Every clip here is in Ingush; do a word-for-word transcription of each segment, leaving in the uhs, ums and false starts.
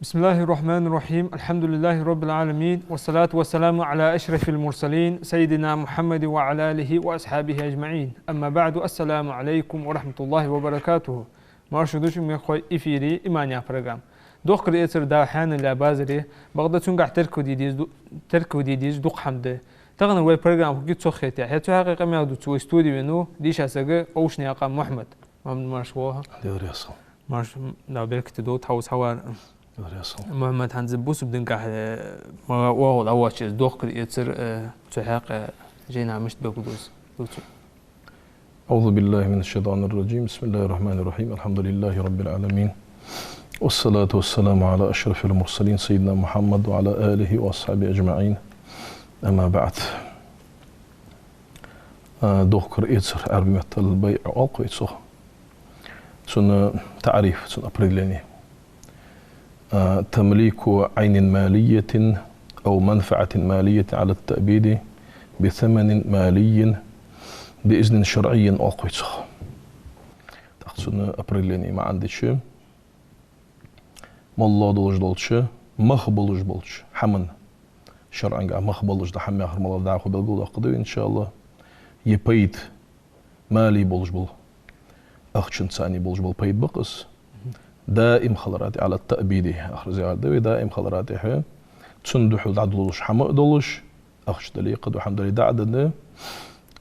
بسم الله الرحمن الرحيم. الحمد لله رب العالمين. والصلاة والسلام على أشرف المرسلين سيدنا محمد وعلى آله وأصحابه أجمعين. أما بعد. السلام عليكم ورحمة الله وبركاته. Марша дувц шо, мехкахой, эфире «Иман» яха программа. Дохкар-эцар да хьанал а базаре, бакъда цунгахь теркалде деза ду-, теркалде деза дукха хӀама да. Тахан вай программа хургья цох хетаяь. ХӀаьта цу хьакъехьа къамаьл дувца вай студе венав дийша саг Овшанаькъан Мухьмад. Мухьмад, марша воагӀалва. Дела раьза хилва. Марша, Дала беркате долда хьо ус хьавар. Дела раьза хилва. Мухьмад, хӀанз бусалба динагахь, э, ма оагӀув дӀавоацаш из дохкар-эцар, э, цу хьакъехьа жайна мишта белгалду из? Дувца. أعوذ بالله من الشيطان الرجيم. بسم الله الرحمن الرحيم. الحمد لله رب العالمين. والصلاة والسلام على أشرف المرسلين سيدنا محمد وعلى آله وأصحابه أجمعين. أما بعد. А, дохкар-эцар, Ӏарбий меттала البيع оал-кх вай цох. Цун таӀриф, цун определени. А, تمليك عين مالية أو منفعة مالية على التأبيد بثمن مالي بإذن شرعي оал-кх вай цох. ТӀаккха цун определени маӀан дича, моллагӀа долаш долча, мах болаш болча хӀаман, шарӀагахь мах болаш дола хӀама яхар малагӀа да дӀахо белгалдоаккхаргда вай, иншааллахӀ. Е пайда, мали болаш бола, ахчанца цхьана болаш бола пайда ба-кх из. Даим хилара тӀехьа, على التأبيد, ахар зиярат да вай, даим хилара тӀехьа, цунна духьал дӀадолалуш хӀама а долаш, ахча дале, кхыдола хӀама дале, дӀа а денна,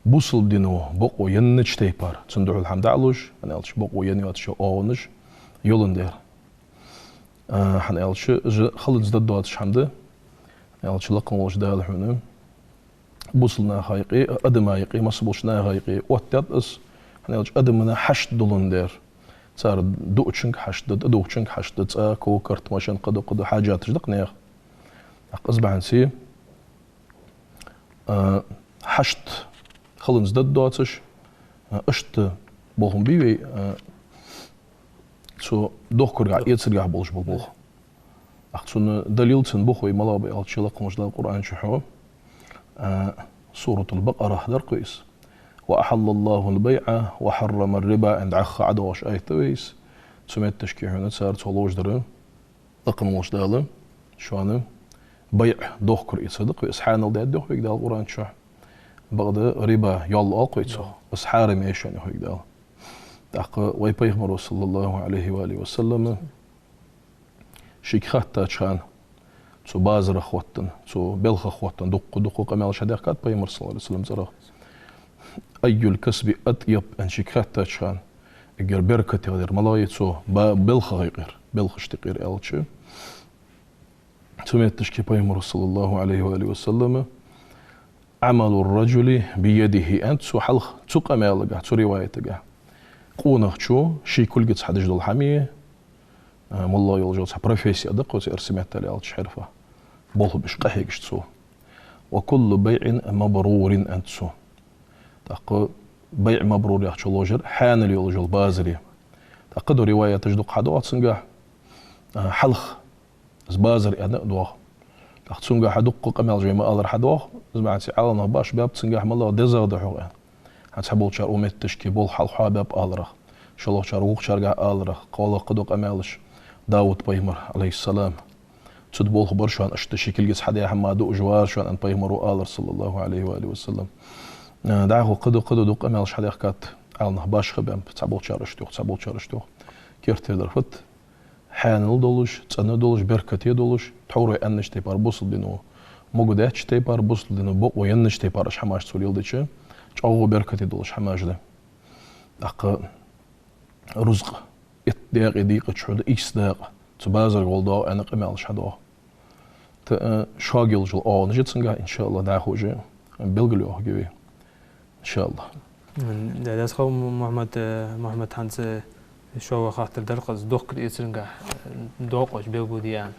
бусалба дино бокъо еннача тайпара цунна духьал хӀама дӀа а луш, хӀана аьлча бокъо енна йоацача оагӀонаш йоландаь. А, хӀана аьлча из хиланза даргдоацаш хӀама да, хӀана аьлча лакха волча Дала хьона бусалба наха юкъе, адама юкъе, масса болча наха юкъе оттадаьд из, хӀана аьлча адамашта хьашт доландаь. Цар дуачунга хьашт да, тӀадувхачунга хьашт да, цӀа, ков, карт, машен, кхыдола, кхыдола хьажаташ да-кх наьха. ТӀаккха из бахьанце, а, хьашт хиланза даргдоацаш, а, иштта болх бий вай, а, цу дохкаргахь, эцаргахь болаш бола болх. ТӀаккха цун далил, цун бух вай малагӀа ба аьлча, лакха волча Дала Къуръан чу хьо, а, Суратул Бакъарах дар-кх вай из. وأحل الله البيع وحرم الربا аьнна дӀахо ӀодоагӀаш аят да вай из. Цу метташка хьона цар цо ловш дар, лакха волча Дала шоана байӀ, дохкар-эцар да-кх вай из, хьанал даьд йоах вайга Дала Къуръан чу. Бакъда риба, йоал оал-кх вай цох, из хьарам я шоана йоах вайга Дала. ТӀаккха вай Пайхамаро, صلى الله عليه وآله وسلم, шийга хаьттача хана, цу базарах хоттаденна, цу балхах хоттаденна, дукха-дукха къамаьлаш хьадаьхкад Пайхамара, صلى الله عليه وسلم, цӀерах. أي الكسب أطيب аьнна шийга хаьттача хана, эггара беркате дар малагӀа я цу ба-, балхах юкъера, балхашта юкъера аьлча, цу метташка Пайхамаро, صلى الله عليه وآله وسلم, عمل الرجل بيده аьннад цо хьалха, цу къамаьлагахь, цу риваятагахь. Къонахчо ший кулгаца хьадеш дола хӀама я, а, моллагӀа йолаш йола цхьа профессия да-кх цу, эрсий меттала аьлча, хьирфа. Болх беш къахьегаш цо. وكل بيع مبرور аьннад цо. ТӀаккха байӀ мабрур яхачо ловш яр хьанал йолаш йола базар я. ТӀаккха да риваяташ дукха хьадоагӀа цунгахь, а, хьалха из базар аьнна а доагӀа. ТӀаккха цунгахь дукха къамаьлаш вай ма аллара хьадоагӀа, из бахьанце Ӏаламнаха башха баьб цунгахь, малагӀа дезагӀа да хьогӀ аьнна. ХӀанз цхьаболчар укх метташка болх хьалха хьоабаьб аларах, шоллагӀчар вокхачаргахь аларах, кхоалагӀа-кхыдола къамаьлаш, Дауд пайхамар, عليه السلام, цу тӀа болх бар шоана, иштта ший кулгаца хьадаь хӀама дуаш вар шоана аьнна Пайхамаро алар, صلى الله عليه وآله وسلم. А, дӀахо кхыдола-кхыдола дукха къамаьлаш хьадаьхкад, Ӏаламнаха башха баьб, цхьаболчар иштта йоах, цхьаболчар иштта йоах. Керттера дар фуд? Хьанал долаш, цӀена долаш, беркате долаш, тхьовра вай аьннача тайпара бусалба дино могадаьча тайпара, бусалба дино бокъо еннача тайпара уж хӀамаш цо леладича, чӀоагӀа беркате долаш хӀамаш да. ТӀаккха рузкъа итт даькъе дийкъача хьона ийс дакъа цу базарга гӀолла доагӀа аьнна къамаьлаш хьадоагӀа. Та, э, шога йолаш йола оагӀонаш я цунгахь, иншааллахӀ, дӀахо уже белгалйоахаргья вай. ИншааллахӀ. М, да, дас хов, М-, Мухьмад, э, Мухьмад, хӀанз, э, шоай хаттар дар-кх из, дохкар-эцаргахь, э, доакъош белгалде аьнна.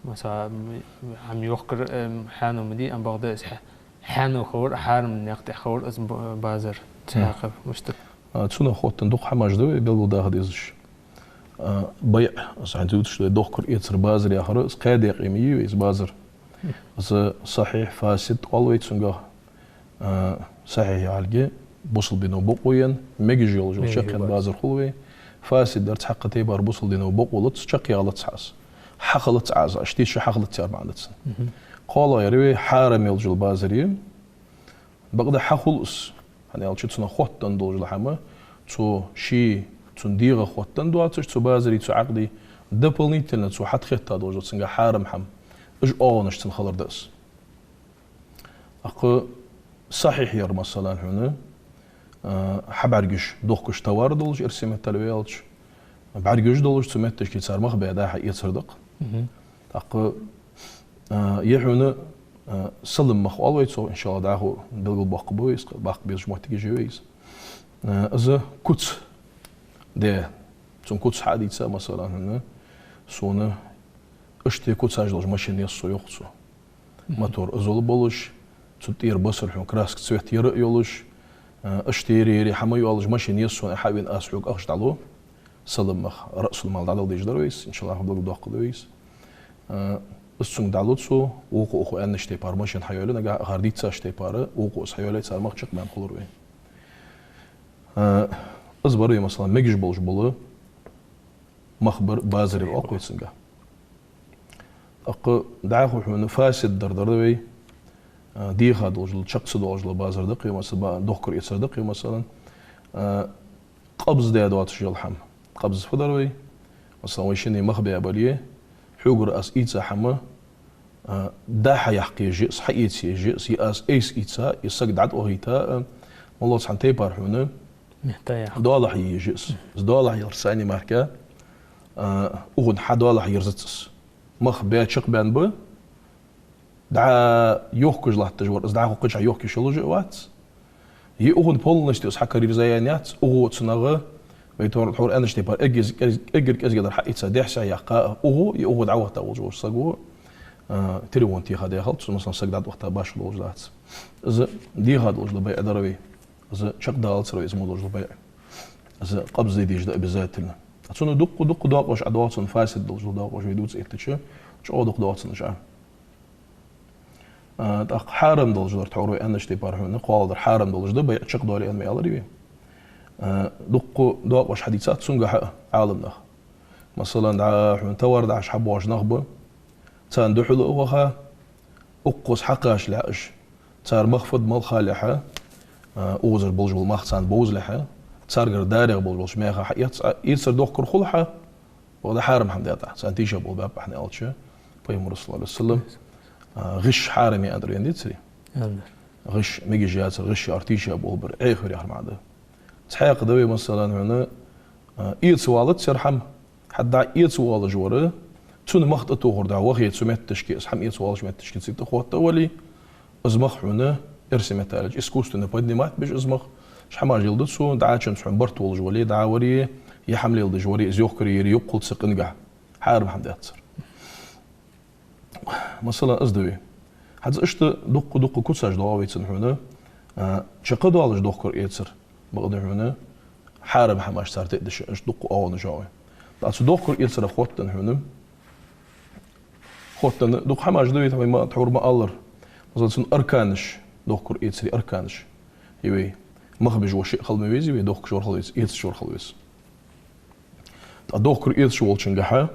Масала, м, хӀама йохкар, э, хьанал ма дий, амма бакъда из хьа-, хьанал хилар, хьарам наькъа тӀа хилар из б-, базар, цхьаькха мишта. А, цунах хоттаденна дукха хӀамаш да вай белгалдаха дезаш. А, байӀ, аз хьайна дувцаш да, дохкар-эцар, базар яхар, из кхаь даькъе ма йий вай из базар. Из сахьихь, фасид оал вай цунга. А, сахьихь яхилга, бусалба дино бокъо енна, мегаш йолаш йола, мегаш йола чаккхен базар хул вай. Фасид дар цхьаккха тайпара бусалба дино бокъо лац, чакхъялац хьа из. Хьахилац Ӏа из, иштта ше хьахилац яхар маӀан да цун. Мгм. КхоалагӀъяр вай хьарам йолаш йола базар я. Бакъда хьахул из, хӀана аьлча цунах хоттаденна долаш дола хӀама, цо ший, цун дегӀах хоттаденна доацаш, цу базара, цу Ӏакъда, дополнительно цо хьатӀахетта долаш дола цунга хьарам хӀама, уж оагӀонаш цун хилар да из. ТӀаккха сахьихь яр, масала, хьона, а, хьабӀаргаш дохкаш товар долаш, эрсий меттала вай аьлча, бӀаргаш долаш, цу метташка цар мах баь дӀа-хьа эцар да-кх. Мгм. ТӀаккха, а, е хьона, а, салам мах оал вай цох, иншааллахӀ, дӀахо белгалбоаккхаргба вай из, баккха безаш моттигаш я вай из. А, из куц де, цун куц хьа а дийца, масала, хьона, сона иштта куцаш долаш машен еза сона, йоах цо. Мгм. Мотор иззал болаш, цу тӀера басар хьона краска цвет яр а йолаш, а, иштта ер-ер хӀама йолаш машен еза сона, хьавена аз хьога ахча дӀалу. Салам мах, раъсул-мал дӀадала дезаш дар вай из, иншааллахӀ, белгалдоаккхаргда вай из. А, из цунга дӀалу цо, вокхо укхо аьннача тайпара машен хьайоалаю, нагахьа акхар дийцача тайпара, вокхо из хьайоалаяй, цар мах чакхбаьнна хулар вай. А, из бар вай, масала, мегаш болаш бола мах бар базар яр, оал-кх вай цунга. ТӀаккха дӀахо хьона фасид дар дар вай, а, дийха долаш дола, чакх ца доалаш дола базар да-кх вай, масала, ба-, дохкар-эцар да-кх вай, масала, а, къабз даь доацаш йола хӀама. Къабз фу дар вай? Масала, вай шинне мах баь бале, хьогара аз ийца хӀама, а, дӀа-хьа яккха езаш я из, хьаэца езаш я из, е аз айса ийца, е саг дӀатӀавахийта, а, малаца хӀама тайпара хьона, мехта яха, доалахьа е езаш я из. Из доалахьа яларца цхьана мара, а, укхун хьа доалахьа ерзац из. Мах баь чакхбаьнна ба, дӀа йохкаш латташ вар, из дӀахо кхычахьа йохка йиш йолаш а вац. Е укхун полностью из хьакарайирзаяь яц, укхо цунах, вай тхьовра, тхьовра аьннача тайпара, эггар кӀез-, эггара кӀезигагӀдар хьаийца, дехьа-сехьа яккха, укхо, е укхо дӀавахийта волаш вола саг ва, а, телефон теха дехалца, цу, масала, саг дӀатӀавахийта башха долаш дац. Из дийха долаш дола байӀ дар вай. Из чакхдалацар вай из мо долаш дола байӀ. Из къабз де дезаш да обязательно. Цунна дукха, дукха доакъош Ӏа доагӀа, цунна фасид долаш дола доакъош вай дувца эттача, чӀоагӀа дукха доагӀа цунна уж Ӏа. А, тӀаккха хьарам долаш дар, тхьовра вай аьннача тайпара хьона, кхоалагӀдар хьарам долаш да, байӀ чакхдоале аьнна ма аьлар вай. А, дукха доакъош хьадийцад цунга хьа Ӏаламнаха. Масала, дӀа хьона товар дахьаш хьабоагӀаш нах ба, царна духьала а ваха, укхаза хьакхачалехь уж, цар мах фуд мел халехьа, а, укхазара болаш бола мах царна бовзалехьа, царгара дарех болаш болча мехах хьаэц Ӏа, эцар дохкар хул хьа, бакъда хьарам хӀама даьд Ӏа, царна тийша болабаьб Ӏа, хӀана аьлча Пайхамара, صلى الله عليه وسلم, а, гӀиш хьарам я аьннадар вайна, деций? Аьннадар. ГӀиш мегаш яцар, гӀиш яхар тийша болабар, Ӏехавар яхар маӀан да. Цхьаькха да вай, масала, хьона, а, эца валац ер хӀама, хьа дӀа эца воалаш вар, цун мах тӀатохар дӀа вахе цу метташка, из хӀама эца воалача метташка цига тӀахотта а вале, из мах хьона, эрсий меттала аьлча, искусственно поднимать беш из мах, уж хӀамаш леладу цо, дӀачунца хьона барт волаш вале, дӀа варе, е хӀама леладеш варе, из йохкаре, ере йоккхал ца къингахь, хьарам хӀама даьд цар. Масала, из да вай. ХӀанз иштта дукха-дукха куцаш доагӀа вайцан хьона, а, чакхдоалаш дохкар-эцар, бакъда хьона хьарам хӀамаш цар тӀа а деш, иштта дукха оагӀонаш йоагӀа вай. ТӀаккха цу дохкар-эцарах хоттаденна хьона, хоттаденна дукха хӀамаш да вай, тхьовра ма, тхьовра ма аллара. Масала, цун арканаш, дохкар-эцара арканаш я вай. Мах беш вола шиъ хила ма везий вай, дохкаш вар хила веза, эцаш вар хила веза. ТӀаккха дохкар-эцаш волчунгахьа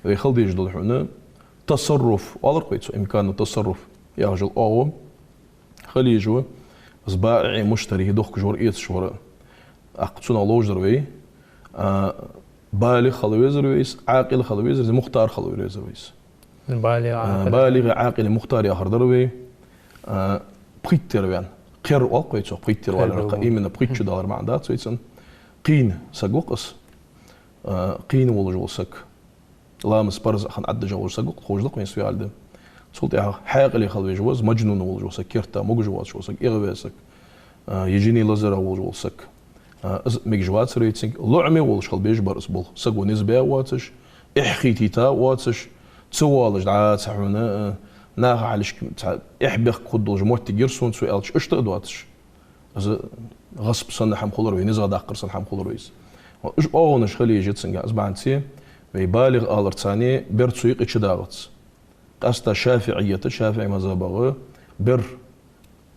вай хила дезаш дола хьона тасарруф, оалар-кх вай цох, إمكان التصرف яхаш йола оагӀув хила езаш ва, из баиӀи муштари, дохкаш вар, эцаш вар. ТӀаккха цунах ловш дар вай, а, балигӀ хила везар вай из, Ӏакъил хила везар из, мухтар хила везар вай из. БалигӀ, а, Ӏакъил. БалигӀ, Ӏакъил, мухтар яхар дар вай, а, пхийттара ваьнна. Кхер оал-кх вай цох, пхийттара ваьнна. Кхер ваьнна. Именно пхийтта шу далар маӀан дац вайцан. Кхийна саг ва-кх из. А, кхийна волаш вола саг. Ламаз парз а хинна Ӏаддажа волаш саг ва-кх, ховш да-кх вайна, су ял да. Цул тӀехьагӀа хьаькъале хила везаш ва из, маджнун волаш вола саг, керта могаш воацаш вола саг, эгӀаваь саг, а, е жини лазарах волаш вола саг. А, из мегаш вацар вайцинга, лоӀаме волаш хила безаш бар из, бола саго низ баь воацаш, эхь хийтийта воацаш, ца воалаш дӀа цхьа хьона, а, наха хьалхашка цхьа эхь-бехк хургдолаш моттиг яр сона цо аьлча, иштта а доацаш. Из гӀасп санна хӀама хулар вай, низагӀа даккхар санна хӀама хулар вай из. Уж оагӀонаш хила еза цунга, из бахьанца вай балигӀ аларца бер цу юкъе чудагӀац. Къаьстта шафиӀийята, шафиӀий мазхӀабагӀа бер,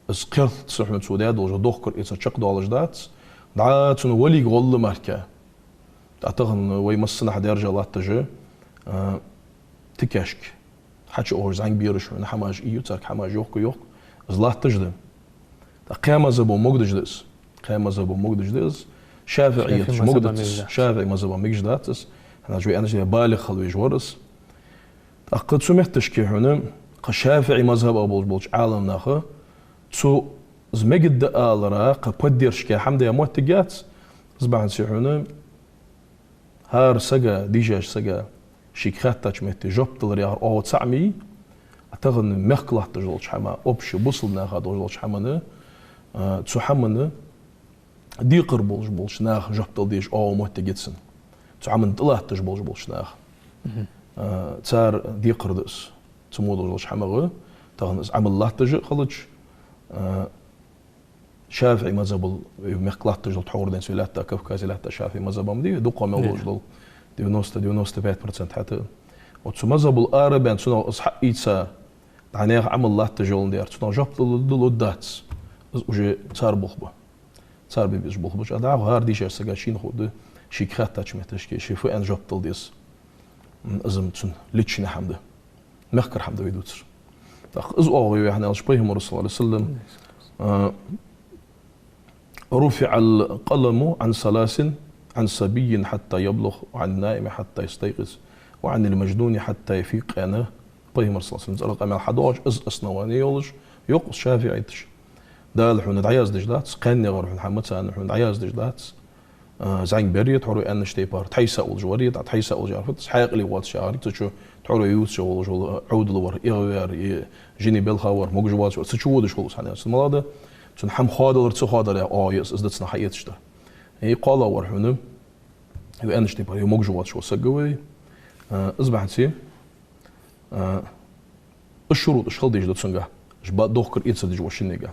из кхералца хьона цо даь долаш дола дохкар-эцар чакхдоалаш дац, дӀа цун валига гӀолла мара. ТӀаккха тахан вай массанахьа даьржа латташ, а, тикашка хьачуоагӀаш зӀамига бераш хьона хӀамаш ийю, царга хӀамаш йохка-йохка, из латташ да. ТӀаккха кхаь мазхӀабо могадеш да из. Кхаь мазхӀабо могадеш да из. ШафиӀийята шафиӀий мазхӀаба могадац из, мегаш дац. ШафиӀий мазхӀаба мегаш дац из. ХӀана аьлча вай аьннача балигӀ хила везаш вар из. ТӀаккха цу метташка хьона, кхы шафиӀий мазхӀабагӀа болаш болча Ӏаламнаха, цу из мегаргда алара, кхы поддержка хӀама даь моттиг яц, из бахьанца хьона, хӀара сага, дийшача сага, шийга хаьттача метте жоп далар яхар оагӀув цаӀ ма йий, а тахан мехка латташ долча хӀама, общий бусалба наха долаш долча хӀамана, а, цу хӀамана декхар болаш болча наха жоп дала дезаш оагӀув моттиг я цун. Цу хӀаман тӀа латташ болаш болча наха. Мгм. А, цар декхар да из. Цу мо долаш долча хӀамагӀа, тахан из Ӏамал латташ а хилча, а, шафиӀий мазхӀабал, вай мехка латташ дола, тхьовра денз вай лаьтта, Кавказе лаьтта шафиӀий мазхӀаб ма дий, дукха мел долаш дола, девяносто, девяносто пять процент хӀаьта. Вот цу мазхӀабал арабаьнна, цунах из хьаийца, дӀа наьха Ӏамал латташ йоландаь, цунах жоп дала, дала дац. Из уже цар болх ба. Цар бе безаш болх ба уж. А дӀахо хӀара дийшача сага шийна ховргда, шийга хаьттача метташка, ше фу аьнна жоп дала деза. М, из-м цун личный хӀама да. Мехкара хӀама да вай дувцар. ТӀаккха из оагӀув я вай, хӀана аьлча Пайхамара, صلى الله عليه وسلم, а, رفع القلم عن ثلاث: عن صبي حتى يبلغ، وعن النائم حتى يستيقظ، وعن المجنون حتى يفيق, аьнна, Пайхамара, صلى الله عليه وسلم, цӀерагӀа къамаьл хьадоагӀаш, из основание йолаш, йоах шафиӀиташа. Дала хьона дӀаяздеш дац, кхаьннегӀар хьона хӀама царна хьона дӀаяздеш дац. А, зӀамига вар а, тхьовра аьннача тайпара, тхьайса волаш вар а, тӀаккха тхьайса волаш яхар фуд, хьаькъале воацаш яхар, цу чу тхьовра ювцаш волаш вола, Ӏовдал вар, эгӀа вар, е жиний балха вар, могаш воацаш вар, цу чу водаш хул из, хӀана аьлча цун малагӀа да, цун хӀама хоадалар, ца хоадалар яха оагӀув я из, из да цунах хьаэцаш дар. Е кхоалагӀа вар хьона, е аьннача тайпара, е могаш воацаш вола саг ва, а, из бахьанца, а, уж шурутӀаш хила дезаш да цунга, уж ба-, дохкар-эцар деш вола шиннега.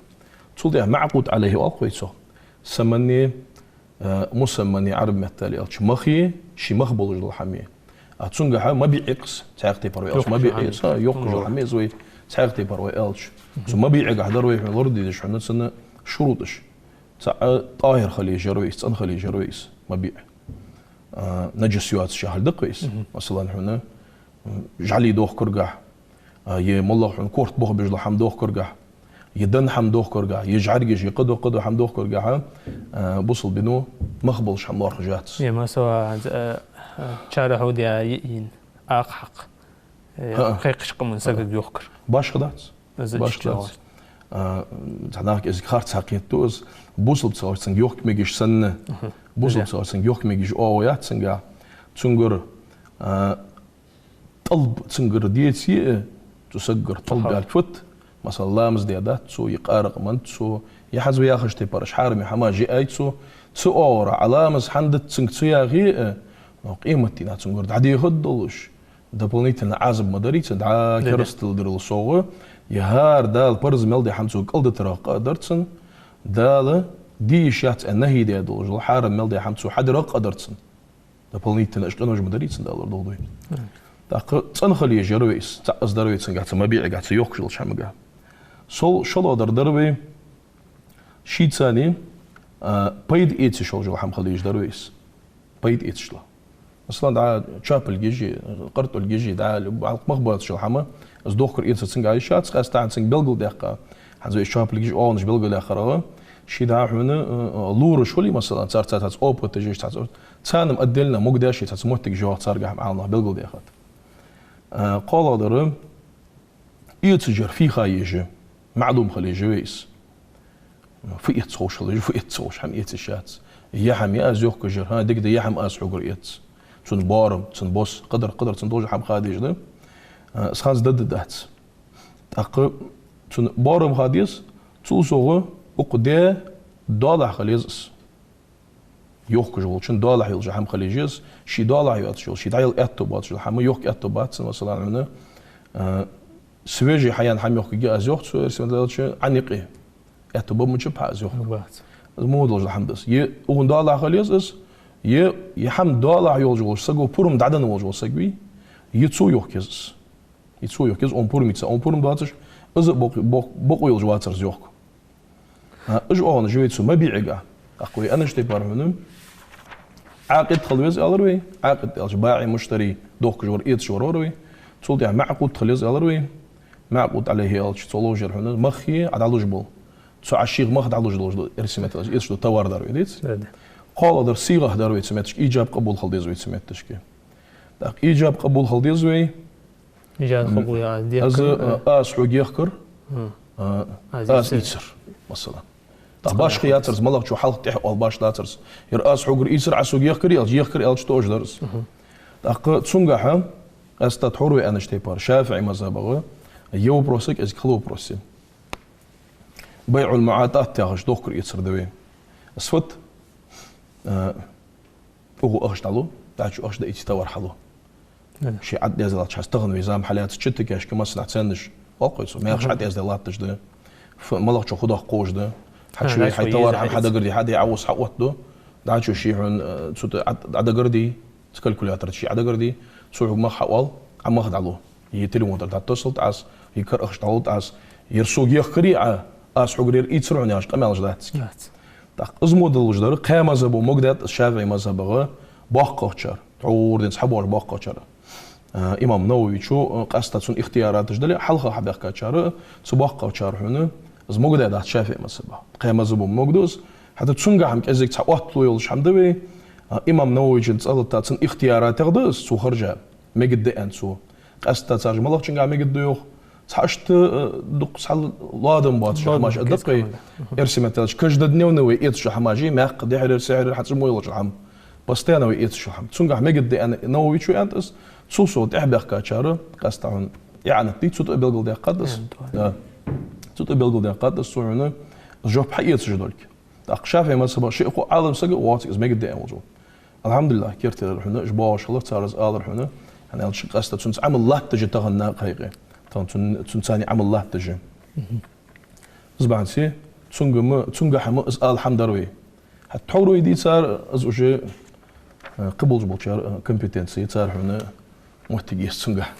Цул тӀехьа маӀкъуд Ӏалайхи оал-кх вай цох. Самани, а, мусамани, Ӏарбий меттала аьлча, махи, ший мах болаш дола хӀамеи. А цунгахьа мабиӀи я-кх из, цхьаькха тайпара вай аьлча, йохкаш йола мабиӀи я из, йохкаш йола хӀама я из вай, цхьаькха тайпара вай аьлча. Цу мабиӀагахьа дар вай хьона лораде дезаш хьона цун шурутӀаш. ЦаӀ, а, тӀахӀир хила езаш яр вай из, цӀена хила езаш яр вай из, мабиӀ. А, наджас йоацаш яхар да-кх вай из. Мгм. Масала, хьона, м, жӀали дохкаргахьа, а, е моллагӀа хьона корта бохабеш дола хӀама дохкаргахьа, е дӀа хӀама дохкаргахьа, е жӀаргаш, е кхыдола-кхыдола хӀама дохкаргахьа, а, бусалба дино мах болаш хӀама лоархӀаш яц. Е, масала, а, а, чара хьуди а йиъ йин, акха хьакха. Е, хӀаа, кхайкхача къаман сагага йохкар. Башха дац. Из башха дац. А, цхьа наха кӀезига харц хьакхетаду из. Бусалба ца хилча цунга йохка мегаш санна. Мгм. Бусалба ца хилча цунга йохка мегаш оагӀув яц цунга. Цунгара, а, тӀалаб цунгара деце а, цу сагагара тӀалаб аьлча фуд, масала, ламаз даь дац цо, е къаракъ меннад цо, е хӀанз вай яхача тайпара хьарам хӀамаш яьй цо, цу оагӀорахьа Ӏа ламаз хӀана дац цунга ца яхе а, но къематдийнахьа цунгара дӀадехаргдолаш дополнительно Ӏазап ма дарий цунна, дӀа керастал дарал совгӀа, е хӀара Дала парз мел даь хӀама цо кӀалдитарах къа а дар цунна, Дала де йиш яц аьнна нахьи даь долаш дола хьарам мел даь хӀама цо хьадарах къа а дар цунна. Дополнительно уж къинош ма дарий цунна, Дала лорадолда вай. Мгм. ТӀаккха цӀена хила езаш яр вай из, цаӀ из дар вай цунгахьа, цу мабиӀагахьа, цу йохкаш йолча хӀамагахьа. Сол, шоллагӀа дар дар вай, шийцани, а, пайда эца йиш йолаш йола хӀама хила езаш дар вай из. Пайда эцаш дола. Масала, дӀа чоапилг еш, къартӀулг еш, дӀа хьалха мах боацаш йола хӀама, из дохкар-эцар цунга Ӏа йиш яц, къаьстта хьона цунга белгалдаьккха. ХӀанз вай из чоапилг еш оагӀонаш белгалъяьккхарах, ший дӀа хьона, э, э, лораш хулий, масала, цар цхьацца опыт еш, цхьацца, царна-м отдельно могадеш, цхьацца моттигаш йоагӀа царгахьа, Ӏаламнаха белгалдаьхад. Э, кхоалагӀдар, эцаш яр фу ха еза, маӀлум хила еза вай из. Фу эц ховш хила еза, фу эц ховш, хӀама эца йиш яц. Е хӀама я аз йохкаш яр, хӀа, дика да, е хӀама аз хьогара эц. Цун боарам, цун бос, кхыдар, кхыдар цун долаш хӀама ха дезаш да. А, из хӀанз дада дац. ТӀаккха цун боарам ха деза, цул совгӀа укх даь доалахьа хила еза из. Йохкаш волчун доалахьа йолаш хӀама хила еза из, ший доалахьа йоацаш йола, ший дӀаяла аьттув боацаш йола хӀама йохка аьттув бац цун, масала, хьона, а, свежий хьаяьнна хӀама йохкаргья аз, йоах цо, эрсий меттала аьлча, Ӏаникъий. Аьттув ба мичаб хьа из йохка? Бац. Из мо долаш дола хӀама да из. Е укхун доалахьа хила еза из, е, е хӀама доалахьа йолаш волча саго пурам дӀаденна волаш вола саг вий, е цо йохка еза из. Е цо йохка еза, укхун пурам йица, укхун пурам доацаш, из а бокъ-, бокъ-, бокъо йолаш вацар из йохка. А, уж оагӀонаш я вай цу мабиӀага. ТӀаккха вай аьннача тайпара хьона Ӏакъид хила веза аьлар вай, Ӏакъид аьлча баӀи, муштари, дохкаш вар, эцаш вар вар вай. Цул тӀехьа маӀкъуд хила еза аьлар вай. МаӀкъуд Ӏалайхи аьлча, цо ловш яр хьона мах е Ӏа дӀалуш бола. Цу Ӏа шийх мах дӀалуш долаш да, эрсий меттала аьлча, эцаш дола товар дар вай, деций? Да, да. КхоалагӀдар сигӀат дар вай цу метташка, иджаб-къабул хила деза вай цу метташка. ТӀаккха иджаб-къабул хила деза вай. Иджаб-къабул я, аз, дехкар, э, аз хьога ехкар, э, аз ийцар, масала. ТӀаккха башха яцар из, малагӀчо хьалха тӀехьа оал башха дацар из. Ер аз хьогара ийцар, Ӏа сога ехкар аьлча, ехкар аьлча тоъаш дар из. ТӀаккха цунгахьа, къаьстта тхьовра вай аьннача тайпара, ШафиӀий мазхӀабагӀа, ер вопрос а кӀезига хала вопрос я. БайӀул-муӀатӀат яхаш дохкар-эцар да вай. Из фуд, э, Укхо ахча дӀалу, дӀачо ахча даийта товар хьалу. Ший Ӏа дезалца хьа тахан вай зама хьалаьцача, тикашка массанахьа ценаш оал-кх вай цох, мехаш Ӏа деза латташ да. Ф-, малагӀчо худах кховш да. Хьачу хьай товар хьа дагардий, хьа дӀа Ӏа вус хьа оттаду. ДӀачо ший хьона, э, цу тӀа Ӏа, Ӏа дагарди, цу калькулятор чу ший Ӏа дагарди, цо хьога мах хьаоал, Ӏа мах дӀалу. Е телефон тӀара дӀатоссал тӀа аз, е кара ахча дӀалу тӀа аз. Ер сога ехкарий Ӏа, аз хьогара ер ийцар хьона яхаш къамаьлаш дац. Дац. ТӀаккха из мо долаш дар, кхаь мазхӀабо могадаьд из ШафиӀий мазхӀабагӀа боккхагӀчар, тхьовра денз хьабоагӀаш боккхагӀчар. А, имам Нававийчо, а, къаьстта цун ихтияраташ дале, хьалха хьабаьхкачар, цу боккхагӀчар хьона, из могадаь дац ШафиӀий мазхӀабагӀа. Кхаь мазхӀабо могаду из, хӀаьта цунгахьа-м кӀезига цхьа оттало йолаш хӀама да вай, а, имам Нававийчун цӀалатта цун ихтияратех да из, цо хержа. Мегаргда аьнна цо. Къаьстта цар малагӀчунгахьа мегаргда йоах. Цхьа иштта, э, дукха цхьа лоадам боацаш хӀамаш а да-кх вай. Эрсий меттала аьлча, каждодневно вай эцаш хӀамаш, маькх, дехьара-сехьара, хьацӀа мо йолаш хӀама. Постоянно вай эцаш хӀама. Цунгахьа мегаргда аьнна Нававийчо аьннад из, цул совгӀа тӀехьабаьхкачар, къаьстта хьона, иӀанат дий, цу тӀа белгалдаьккхад из. Да. Цу тӀа белгалдаьккхад из, цо хьона жоп хьаэцаш долга. ТӀаккха ШафиӀий мазхӀабагӀа шиъ-кхоъ Ӏалам саг а воацилга из мегаргда аьнна волаш ва. АлхьамдулиллахӀ, кертера хьона, уж боагӀаш хилар, цар из алар хьона, хӀана аьлча къаьстта цунца Ӏамал латташ я тахан наькъа хьакъехьа. Тахан цун-, цунца Ӏамал латташ я. Из бахьанце, цунга ма, цунгахьа ма из ала хӀама дар вай. ХӀаьта тхьовра вай дийцар, из уже, э, кхыболча болчар, э, компетенци, цар хьона моттиг я из цунгахьа.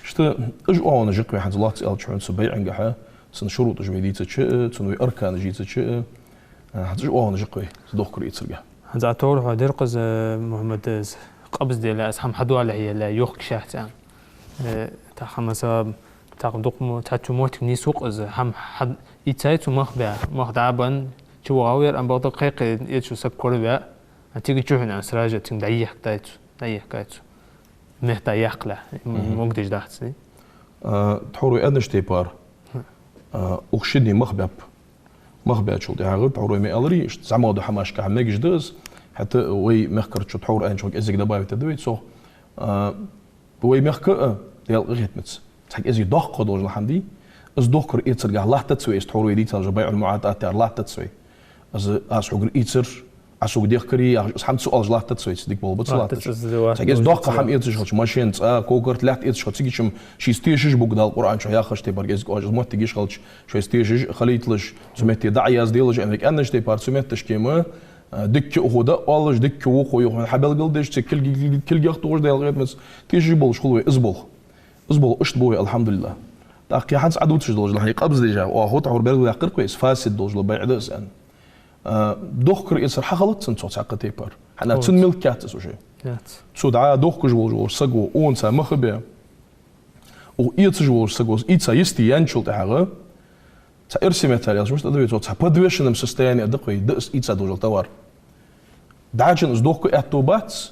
Иштта уж оагӀонаш я-кх вай хӀанз лоацца аьлча хьона цу байӀангахьа, цун шурутӀаш вай дийцача, э, цун вай арканаш дийцача, э, хӀанз уж оагӀонаш я-кх вай, из дохкар-эцаргахьа. ХӀанз Ӏа тхьовра хьо дир-кх из, Мухьаммад, из къабз де лаьа, из хӀама хьадоале а, е лаьа, йохкаш яц аьнна. Э, тахан масала, тахан дукха мо-, цхьачу моттиг нийсву-кх из, хӀама хьа-, ийцай цо мах баь, мах дӀабаьнна, чувоагӀа вар, амма бакъда кхайкхе эцаш вола саг кораваь, а цига чухьун аьнна, сразу цунга дӀаехкадай цо, дӀаехкай цо. Метта яккхале, м-, могадеш дац, дий? А, тхьовра вай аьннача тайпара. А, укх шинне мах баьб. Мах баьчул тӀехьагӀа тхьовра вай ма аьларий, иштта зӀамагӀа дола хӀамашкахьа мегаш да из, хӀаьта вай мехкарчо тхьовра аьнначох кӀезига добавить даьд вай цох. А, вай мехка а, Даьла къахетамца, цхьа кӀезига доккха долаш дола хӀама дий, из дохкар-эцаргахьа латтац вай, из тхьовра вай дийцалаш байӀул-муӀатӀат яхар латтац вай. Из аз хьогара ийцар, Ӏа сога дехкарий яхаш, из хӀама ца оалаш латтац вай, цу дика болх ба ца латтац. Цхьа кӀезига доккха хӀама эцаш хилча, машен, цӀа, кокарт, лаьтта эцаш хилча, цига чу-м ший стешаш буг Дала Къуръан чу яхаш тайпара кӀезига оалаш, из моттиг йиш хилча, шоай стешаш хилийталаш, цу метте дӀа а язделаш, аьнна вай аьннача тайпара цу метташка ма, а, дикка ухо дӀаоалаш, дикка вухо юха хьабелгалдеш, цига кулг-, кулг-, кулгех тохаш, Даьла къахетамца, тешаш болаш хул вай из болх. Из болх иштта бу вай, алхьамдулиллахӀ. ТӀаккха хӀанз Ӏа дувцаш долаш дола хьай къабз деш, оаха тхьовра белгалдаьккхар-кх вай, из фасид долаш дола байӀ да из аьнна. А, дохкар-эцар хьахилац цун цох цхьаккха тайпара. ХӀана аьлча цун милк яц из уже. Яц. Цу дӀа дохкаш волаш волча саго укхунца мах баь, укх эцаш волча саго из ийца йисте яьнначул тӀехьагӀа, цхьа эрсий меттала аьлча, мишта да вай цох, цхьа подвешенном состоянии да-кх вай, да из ийца долаш дола товар. ДӀачунна из дохка аьттув бац,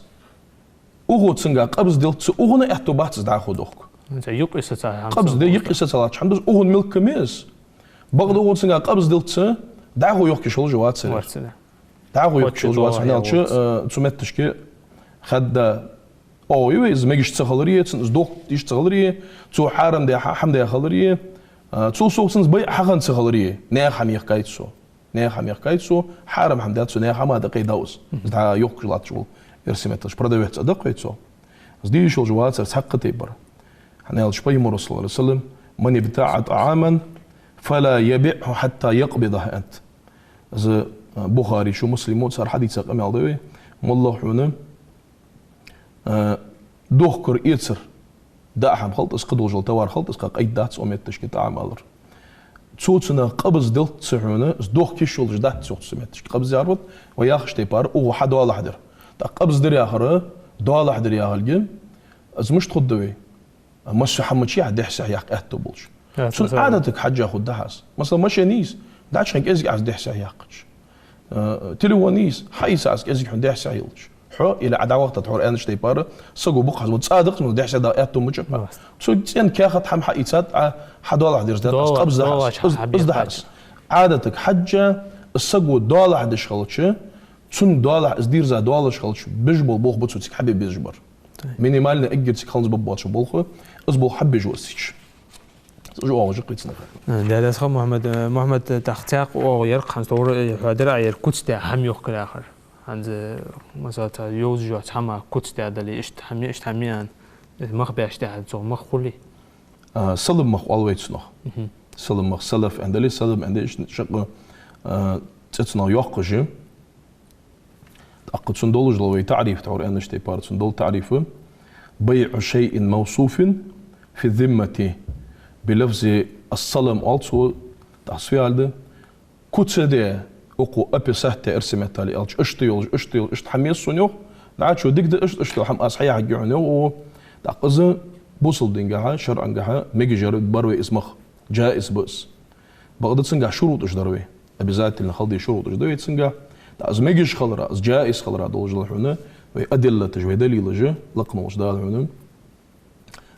укхо цунга къабз дилча, укхунна аьттув бац из дӀахо дохка. Юкъе саца хӀама. Къабз де юкъе саца латташ хӀама да из, укхун милк ма я из. Бакъда укхо цунга къабз дилча, дӀахо йохка йиш йолаш вацар. Вацар. ДӀахо йохка йиш йолаш вацар, хӀана аьлча, э, цу метташка хадда оагӀув я вай, из мегаш ца хилари, цунна из дохка йиш ца хилари, цо хьарам даь хӀа-, хӀама даь хилари, э, цул совгӀа цунца байӀ хьахинна ца хилари, наьха хӀама ехкай цо. Наьха хӀама ехкай цо, хьарам хӀама даьд цо, наьха хӀама дӀакхайдав из. Из дӀа йохкаш латташ вола, эрсий меттала аьлча, продавец а да-кх вай цох. Из де йиш йолаш вацар цхьаккха тайпара. ХӀана аьлча Пайхамара, صلى الله عليه وسلم: «من ابتاع طعاما فلا يبعه حتى يقبضه», аьннад. Из А, Бухаре а, Муслима а цар хьадийца къамаьл да вай. МоллагӀа хьона, а, дохкар-эцар даа хӀама хилда из, кхыдола товар хилда из, кхы къайда дац цу метташка тӀа хӀама алар. Цо цунах къабз делац хьона, из дохка йиш йолаш дац йоах цу метташка. Къабз яхар, вай яхача тайпара, укхо хьадоалахьа дир. ТӀаккха къабз дир яхар, доалахьа дир яхилга, из мишта хургда вай? Масса хӀамача хьа дехьа-сехьа яккха аьттув болаш. Цун Ӏадатага хьежжа хургда хьа из. Масала, машен я из, дӀачу хана кӀезига Ӏа из дехьа-сехьа яккхача. Э, телефон я из, хьаийца Ӏа из кӀезига хьона дехьа-сехьа йолча. Хьо или Ӏа дӀавахийта, тхьовра аьннача тайпара, саго букъ хьажа, цӀа даккха, ну, дехьа-сехьа дӀа аьттув мича ба. Цу цӀен каьхат хӀама хьаийцад Ӏа, хьадоалахьа дир из, къабз да хьа из, из да хьа из. Ӏадатага хьежжа, из саго доалахьа деш хилча, цунна доалахьа, из дийрза доалаш хилча, беш бола болх ба цо цига хьабе безаш бар. Минимальни эггара цига хӀанз баббоацаш болх, из болх хьабеш ва из цига. Из уж оагӀув жа кхийцна. Э, Даьла раьза хилва, Мухьаммад, э, Мухьаммад, э, тӀаккха цхьаькха оагӀув яр-кх хӀанз тхьовра, э, хьоадир Ӏа ер куц даь хӀама йохкар яхар. ХӀанз, э, масала, цхьа йовзаш йоаца хӀама куц даь дале, иштта хӀама я, иштта хӀама я аьнна, э, мах беш тӀехьа цох мах хулий? А, салам мах оал вай цунах. Салам мах, салаф аьнна дале, салам аьнна дале, иштта шаккха, а, цӀи цунах йоаккхаш я. ТӀаккха цун долаш дола вай таӀриф, тхьовра аьннача тайпара, цун дола таӀриф: بيع شيء موصوف في الذمة بلفظ السلم, оал цо, тӀаккха су яла да, куц даь, укхо описать даь, эрсий меттала аьлча, иштта йолаш, иштта йолаш, иштта хӀама я из сона йоах, дӀачо дика да, иштта, иштта йола хӀама аз хьаяхьаргья хьона йоах, укхо. ТӀаккха из бусалба динагахьа, шарӀангахьа мегаш яр, бар вай из мах, джаиз ба из. Бакъда цунгахь шурутӀаш дар вай. Обязательно хила деза шурутӀаш да вай цунгахь. ТӀаккха из мегаш хилара, из джаиз хилара долаш дола хьона вай адиллаташ, вай далилаш, лакха волча Дала хьона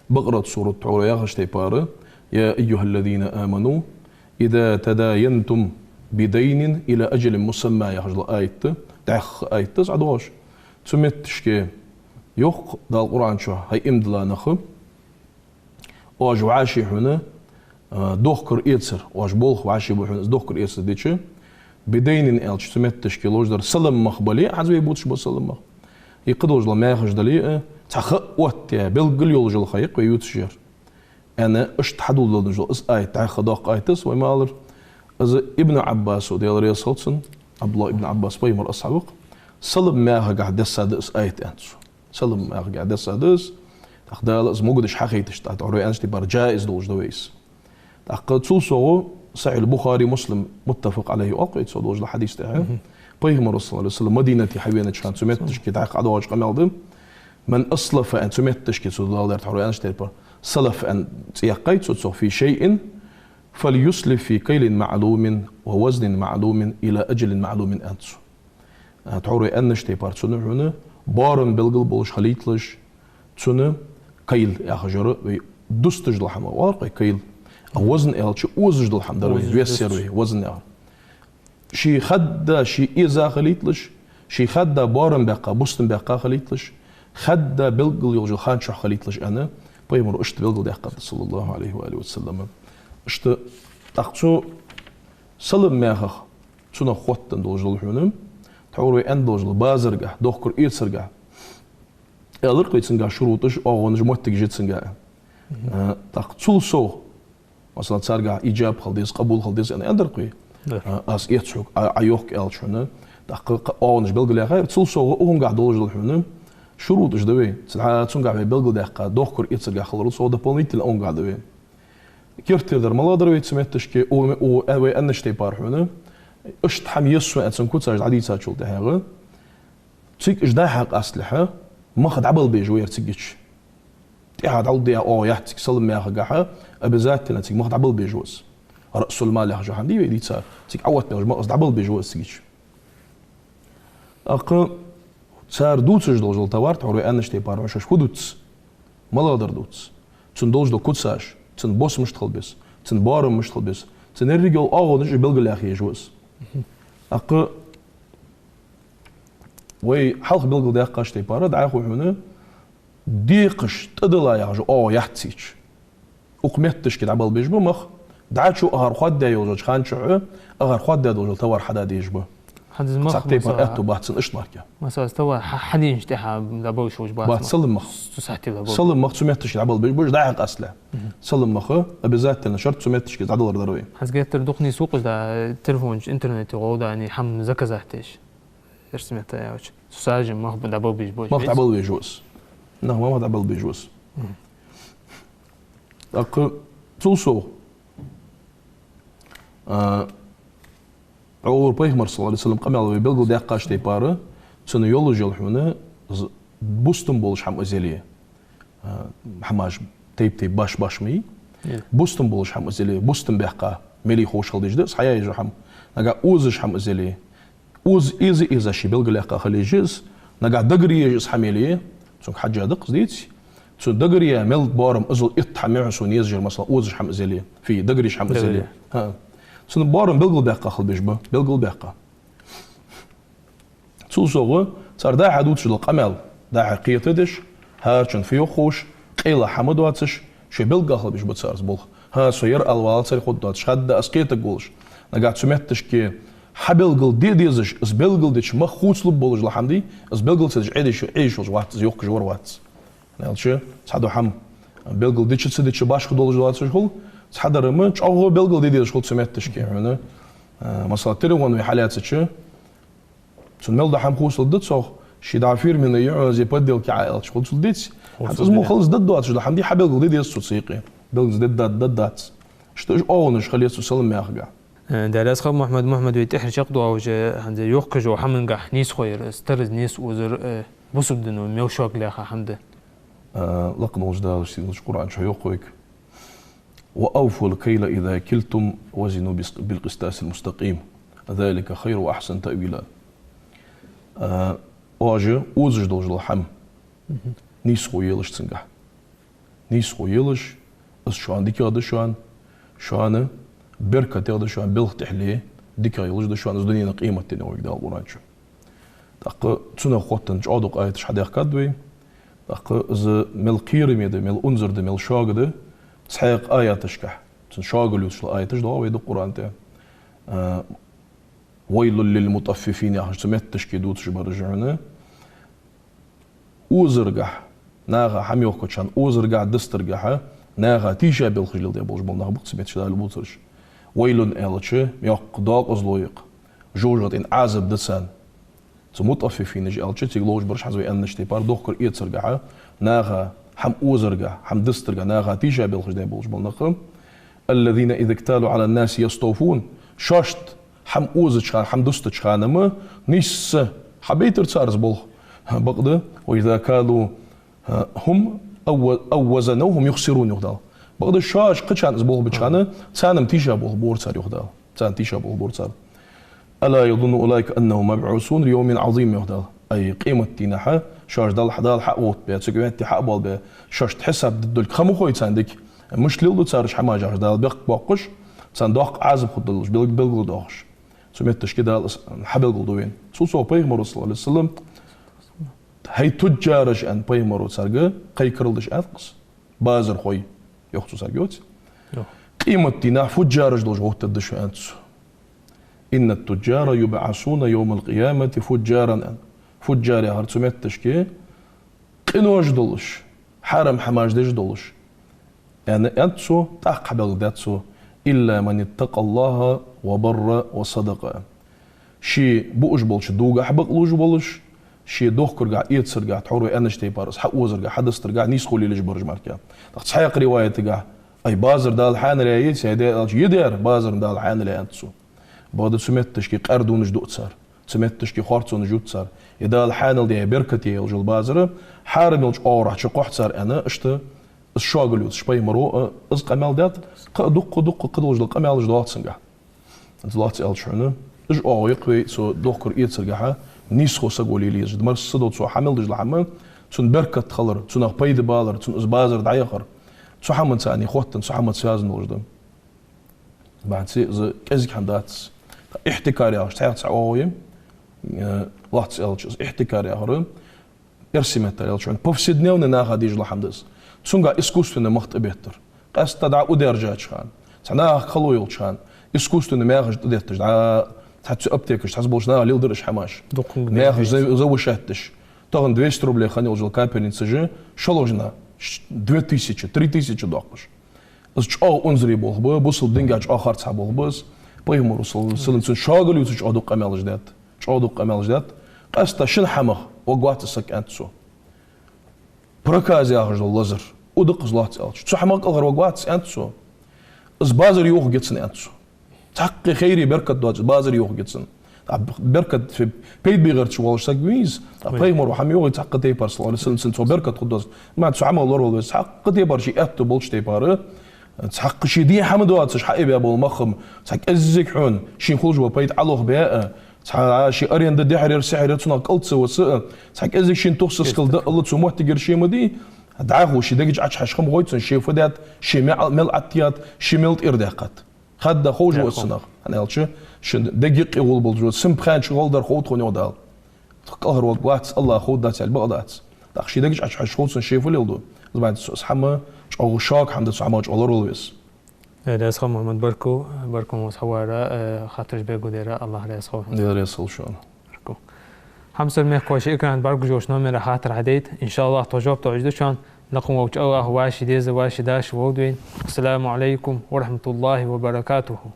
Бакъарат сурат тхьовра яхача тайпара: يا أيها الذين آمنوا إذا تداينتم بدين إلى أجل مسمى, яхаш дола аят, дӀаьха аят да из, Ӏа доагӀаш. Цу метташка йоах Дала Къуръан чу: хӀай иман дилла нах, оаш вӀаший хьона, а, дохкар-эцар, оаш болх вӀаший ба хьона из дохкар-эцар дича, بدين аьлча, цу метташка ловш дар салам мах бале, хӀанз вай бувцаш бола салам мах, е кхыдолаш дола маьхаш дале а, цхьа ха оттаяь, белггала йолаш йола ха я-кх вай ювцаш яр. Аьнна, иштта хьадоладенна дола из аят, дӀаьха доккха аят да из, вай ма аллара. Из Ибн Ӏаббаса, Даьла раьза хилва цунна, Ӏабдуллахь ибн Ӏаббас, пайхамара асхьаб ва-кх, салам мехагахь дессад из аят, аьннад цо. Салам мехагахь дессад из, тӀаккха Дала из могадеш хьахайташ, тӀаккха тхьовра вай аьннача тайпара джаиз долаш да вай из. ТӀаккха цул совгӀа Сахьихь Бухари, Муслим, متفق عليه оал-кх вай цох долаш дола хьадис тӀехьа. Пайхамар, صلى الله عليه وسلم, Мадинате хьавенача хана цу метташка дӀаьха ӀодоагӀаш къамаьл да: من أسلف аьнна, цу метташка цо доаладаьр, тхьовра вай аьннача тайпара, салаф аьнна цӀи яьккхай цо цох, في شيء فليسلف في كيل معلوم ووزن معلوم إلى أجل معلوم, аьннад цо. А, тхьовра вай аьннача тайпара, цунна хьона боарам белггала болаш хилийталаш, цунна кайл яхаш яр вай дусташ дола хӀама, оалар-кх вай кайл, а вазн аьлча озаш дола хӀама дар вай, вес яр вай, вазн яхар. Ший хадда, ший эза хилийталаш, ший хадда боарам баьккха, бустам баьккха хилийталаш, хадда белггала йолаш йола хан чу хилийталаш, аьнна, пайхамара иштта белгалдаьккхад, صلى الله عليه وآله وسلم. Иштта, тӀаккха цу салам мехах, цунах хоттаденна долаш дола хьона, тхьовра вай аьнна долаш дола базаргахь, дохкар-эцаргахь, аьлар-кх вай цунгахь шурутӀаш, оагӀонаш, моттигаш я цунгахь. Э, тӀаккха цул совгӀа, масала, царгахь иджаб хила деза, къабул хила деза аьнна, аьннадар-кх вай. Э, аз эцу хьога, Ӏа, Ӏа йохк аьлча хьона, тӀаккха кхы оагӀонаш белгалъяьхай, цул совгӀа укхунгахь долаш дола хьона шурутӀаш да вай. Цу, цунгахь вай белгалдаьккха, дохкар-эцаргахь хиларал совгӀа дополнительно укхунгахь да вай. Керттера дар малагӀа дар вай цу метташка, у, у, вай аьннача тайпара хьона, иштта хӀама я сона аьнна цун куцаш дӀадийцачул тӀехьагӀа, цига уж дӀа-хьа къасталехьа, мах дӀабала безаш ва ер цигача. ТӀехьа дӀалургдола оагӀув яц цига, салам мехагахьа обязательно цига мах дӀабала безаш ва из. رأس المال яхаш хӀама дий вай дийцар, цига Ӏооттабаьлча мах из дӀабала безаш ва из цигача. ТӀаккха цар дувцаш долаш дола товар, тхьовра вай аьннача тайпара, хьона шоаш фу дувц, малагӀа дар дувц, цун долаш дола куцаш, цун бос мишта хила беза, цун боарам мишта хила беза, цун еррига йола оагӀонаш белгалъяха езаш ва из. ТӀаккха вай хьалха белгалдаьккхача тайпара, дӀахо хьона декхаш тӀадилла яхаш оагӀув яц цигача. Укх метташка дӀабала безаш ба мах, дӀачо ахар хоаддаь йолча хан чухь, ахар хоаддаь долаш дола товар хьада дезаш ба. ХӀанз из мах, цхьа тайпара масала, аьттув бац цун иштта мара. Масала, из товар хьа-, хьадийнаш тӀехьа дӀаболабеш болаш бац. Бац, салам мах. Цу сахьте дӀаболабеш. Салам мах цу метташка дӀаболабеш болаш, дӀа-хьа къаьстта. Мгм. Салам мах обязательно шарт цу метташка дӀадалар дар вай. ХӀанз геттара дукха нийсса ва-кх из, да, телефона чу, интернете гӀолла, да, ани хӀама заказать деш. Эрсий меттала аьлча, цу сажа мах дӀаболабеш болаш. Мах дӀаболабеш ва из. Нах мах дӀаболабеш ва из. Мгм. ТӀаккха цул совгӀа, а, Ӏовра пайхамара, саллаллахӀу Ӏалайхи ва саллам, къамаьл вай белгалдаьккхача тайпара, цунна йолаш йола хӀама, з-, бустам болаш хӀама из яле, а, хӀамаш тайп-тайпара башха-башха ма йий. Е. Бустам болаш хӀама из яле, бустам баьккха, мел ховш хила дезаш да из, хьаяь йола хӀама. Нагахь озаш хӀама из яле, оза, оза, оза ший белгалъяьккха хила езаш я из, нагахь дагара езаш из хӀама яле, цунга хьежжа да-кх из, деций? Цун дагара яь мел боарам, иззал итт хӀама я хьона сона езаш яр, масала, озаш хӀама из яле, фий, дагара езаш хӀама из яле. Дагара. ХӀаа. Цун боарам белгалбаьккха хила безаш ба, белгалбаьккха. Цул совгӀа, цар дӀа-хьа дувцаш дола къамаьл дӀа-хьа кхетадеш, хӀаране фу йоах ховш, къайла хӀама доацаш, шоай белгала хила безаш ба цар из болх. ХӀаа, со ер ала валац, цар хӀама доацаш, хадда аз кхетаргволаш. Нагахь цу метташка хьабелгалде дезаш, из белгалдича мах хувцалургболаш дола хӀама дий, из белгал ца дича Ӏе деш, Ӏе йиш йолаш вац, из йохкаш вар вац. Аьлча, цхьа дола хӀама белгалдича, ца дича башха долаш доацаш хул, цхьадар-м чӀоагӀа белгалде дезаш хул цу метташка хьона. А, масала, телефон вай хьалаьцача, цунна мел дола хӀама хувцалургда цох, ший дӀа фирменный я хьона из подделка Ӏа аьлча, хувцалургдеций? Хувцалургда. ХӀанз из мо хила из дад доацаш дола хӀама дий, хьабелгалде деза цо цу юкъе. Белгалде деза, дад, дад дац. Иштта уж оагӀонаш хила еза цу салам мехагахь. Э, Даьла раьза хилва, Мухьаммад, Мухьаммад, вай тӀехьарча чакхдоагӀаш, хӀанз йохкаш йола хӀамангахь нийсхо яр, из тараз, нийсхо озар, э, бусалба дино мел шога лаьха хӀама да. Э, лакха волча Дала сийлахьча Къуръан чу йоах вайга: «وأوفوا الكيل إذا كلتم وزنوا بس-، بالقسطاس المستقيم ذلك خير وأحسن تأويلا». Э, оаш озаш долаш дола хӀама, мгм, нийсхо елаш цунгахь. Нийсхо елаш, из шоана дикагӀа да шоана, шоана беркатегӀа да шоана, белха тӀехьле дикагӀа йолаш да шоана, из дунен а къематден а, йоах вайга Дала Къуръан чу. ТӀаккха цунах хоттаденна чӀоагӀа дукха аяташ хьадехкад вай. ТӀаккха из мел кхераме да, мел унзара да, мел шога да, цхьаькха аяташкахь, цун шогал ювцаш йола аяташ доагӀа вай дукха Къуръан тӀа. А, «ويل للمطففين» яхаш цу метташка дувцаш бар уж хьона. Озаргахь, наха хӀама йохкача хана, озаргахь, дустаргахь, наха тийша белхаш леладеш болаш бола нах ба-кх цу метташка Дала бувцараш. «ويل» аьлча, йоккха докъазло я-кх, жожагӀатен Ӏазап да царна. Цу «مطففين» аьлча, цига ловш бараш, хӀанз вай аьннача тайпара, дохкар эцаргахь, наха хӀама озаргахь, хӀама дустаргахь, наха тийша белхаш леладеш болаш бола нах. «الذين إذا اكتالوا على الناس يستوفون». Шоашта хӀама озача хана, хӀама дустача хана-м нийсса хьабайтар цар из болх. Бакъда, «وإذا كالوهم أو، أو وزنوهم يخسرون», йоах Дала. Бакъда шоаш кхычарна из болх бича хана, царна-м тийша болх бора цар, йоах Дала. Царна тийша болх бора цар. «ألا يظن أولئك أنهم مبعوثون ليوم عظيم», йоах Дала. Ай, къематдийнахьа шоаш Дала, Дала хьаоттабе, цига метте хьабоалабе, шоашта хьисап дергдолга ха ма хой царна дика. Мишта леладу цар уж хӀамаш яхаш, Дала бехк боаккхаш, царна доккха Ӏазап хургдолаш, белг-, белгалдоахаш. Цу метташка Дала из хьабелгалду вайна. Цул совгӀа пайхамаро, саллаллахӀу Ӏалайхи ва саллам, «ХӀай туджараш», аьнна, пайхамаро царга кхайкарал деш аьннад-кх из. Базархой, йоах цо царга, йоаций? Йоах. Къематдийнахьа фуджараш долаш гӀоттаргда шо, аьннад цо. «إن التجار يبعثون يوم القيامة فجارا», аьнна. Фуджар яхар цу метташка къинош долаш, хьарам хӀамаш деш долаш, аьнна, аьннад цо, тӀаккха хьабелгалдаьд цо: «إلا من اتقى الله وبر وصدق». Ший буаш болча дугахь бакълувш болаш, ший дохкаргахь, эцаргахь, тхьовра вай аьннача тайпара, из хьаозаргахь, хьадустаргахь нийсхо лелаеш бараш мара. ТӀаккха цхьаькха риваятагахь: «Ай, базар Дала хьаьнала яьй, цхьа де», аьлча, «Йидар базар Дала хьаьнала яьй», аьннад цо. Бакъда цу метташка къаьрдонаш ду цар, цу метташка харцонаш ю цар. Из Дала хьаьнала даь, беркате йолаш йола базар, хьарам йолча оагӀорахьа чукхоахь цар, аьнна, иштта из шогал ювцаш пайхамаро, а, из къамаьл даьд, кхы а дукха, дукха кхыдолаш дола къамаьлаш доагӀа цунгахь. Из лоацца аьлча хьона, уж оагӀув я-кх вай цу дохкар-эцаргахьа нийсхо саго лелае езаш. Массадола цо хьа мел деш дола хӀама, цун беркат хилар, цунах пайда балар, цунна из базар дӀаяхар. Цу хӀаманца а хоттаденна, цу хӀаманца связан долаш да. Бахьанце из кӀезига хӀама дац. Ихьтикар яхаш цхьаькха цхьа оагӀув я, э, лоацца аьлча, из ихьтикар яхар, эрсий меттала аьлча, повседневный наха деш дола хӀама да из. Цунга искусственный мах тӀабеттар. Къаьстта дӀа удержача хана, цхьа нахах хало йолча хана, искусственный мехаш тӀадетташ, дӀа Цхьацца аптекаш, цхьацца болча наха леладир уж хӀамаш. Дукха наха за-, завышать деш. Тахан двести рублей хинна йолча капельницаш шоллагӀча дийнахьа ш-, две тысячи, три тысячи доаккхаш. Из чӀоагӀа унзара болх ба, бусалба динагахьа чӀоагӀа харцахьа болх ба из. Пайхамара, саллаллахӀу Ӏалайхи ва саллам, цун шогал ювцаш чӀоагӀа дукха къамаьлаш даьд. ЧӀоагӀа дукха къамаьлаш даьд. Къаьстта шин хӀамах варгвац из саг, аьннад цо. Проказа яхаш дола лазар. Укх дакъа из лоацца аьлча. Цу хӀамах кӀалхарваргвац, аьннад цо. Из базар йохаргья цунна, аьннад цо. Цхьаккха хайр, беркат доацаш базар йохаргья цунна. А беркат фе-, пайда бергболаш саг вий из. А пайхамара хӀама йоах цхьаккха тайпара, саллаллахӀу Ӏалайхи ва саллам, цунна цо беркат хургдоацаш. Ма цу хӀамах лоралвеш, цхьаккха тайпара ший аьттув болча тайпара, цхьаккха ший дин хӀама доацаш хьаийбаь бола мах-м, цхьа кӀеззига хьона шийна хулаш бола пайда Ӏолохбе а, цхьа ший аренда дехьара, сехьара цунах кӀалца виса а, цхьа кӀеззига шийна тухсашкал дӀаала цу моттигера ше ма дий, дӀахо ший дега чу Ӏочухьежача хӀама хой цунна, ше фу даьд, ше мел, мел Ӏаттадаьд, ше мел тӀера даьккхад. Хадда ховш ва цунах. ХӀана аьлча, ший дега юкъе гӀолла болча симпханча гӀолла дар ховргда хьона, йоах Дала. КӀалхарваргвац, АллахӀ ховргдац аьле бакъ дац. ТӀаккха ший дега чу Ӏочухьежача хов цунна, ше фу леладу. Из баьнца из хӀама чӀоагӀа шога хӀама да, цу хӀамах чӀоагӀа лоралвеш. Э, раьза хилва, Мухьаммад, баркал, баркал хьона хьавара, э, хаттараш бергдара, АллахӀ раьза хилва. Даьла раьза хилва шоана. Баркал. Хьамсара мехкахой, шоай экрана тӀа бӀаргагуш йолча номера хаттар хьадайта. ИншааллахӀ, тхо жоп тоъаш да шоана. Лакха волча АллахӀа вай ший деза, вай ший дас волда вайна. Ассаламу Ӏалайкум ва рахьматуллахӀи ва баракатухӀ.